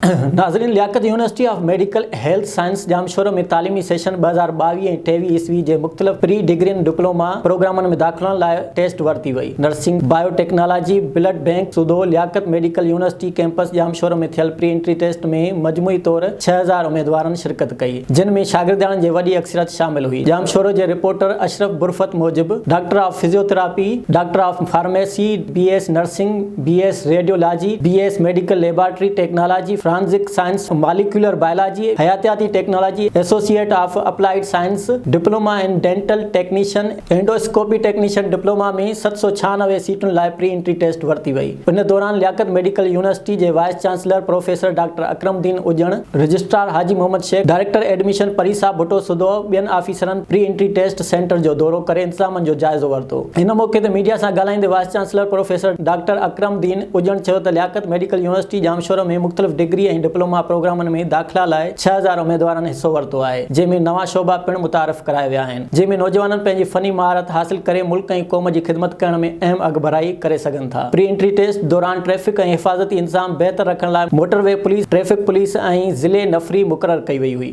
ناظرين Liaquat university of medical health science Jamshoro ۾ تعليمي session 2022 ۽ 23 عيسوي جي مختلف پري ڊگرين ڊپلوما پروگرامن ۾ داخلائن لاء ٽيسٽ ورتي وئي. Nursing, bio technology, blood bank سوڌو Liaquat medical university campus Jamshoro ۾ ٿيل پري انٽري ٽيسٽ ۾ مجموعي طور 6000 اميدوارن شرڪت ڪئي جن ۾ شاگردياڻين جي وڏي اڪثريت شامل هئي. ڄامشورو جي رپورٽر اشرف برفت موجب doctor of physiotherapy, doctor of pharmacy, B S nursing, B S radiology, B S medical laboratory technology, forensic science, molecular biology, حياتياتي technology, associate of applied science, diploma in dental technician, endoscopy technician diploma ۾ 796 سيٽن لاء pre entry test ورتي وئي. ان دوران لياقت medical university جي vice chancellor professor doctor Akram Uddin Ujan, registrar Haji Muhammad Shaikh, director admission Parisa Bhutto سوڌو ٻين آفيسرن pre entry test centre جو دورو ڪري انتظامن جو جائزو ورتو. ان موقعي تي ميڊيا سان ڳالهائيندي vice chancellor professor doctor Akram Uddin Ujan چيو ته لياقت ميڊيڪل يونيورسٽي ڄامشورو ۾ مختلف ڊگري ۽ ڊپلوما پروگرامن ۾ داخلا لاء 6000 اميدوارن حصو ورتو آهي جنهن ۾ نوان شعبا پڻ متعارف ڪرايا ويا آهن جنهن ۾ نوجوانن پنهنجي فني مهارت حاصل ڪري ملڪ ۽ قوم جي خدمت ڪرڻ ۾ اهم اڳڀرائي ڪري سگهن ٿا. پري انٽري ٽيسٽ دوران ٽريفڪ ۽ حفاظتي انتظام بهتر رکڻ لاء motor V police, traffic police ۽ ضلعي نفري مقرر ڪئي وئي هئي.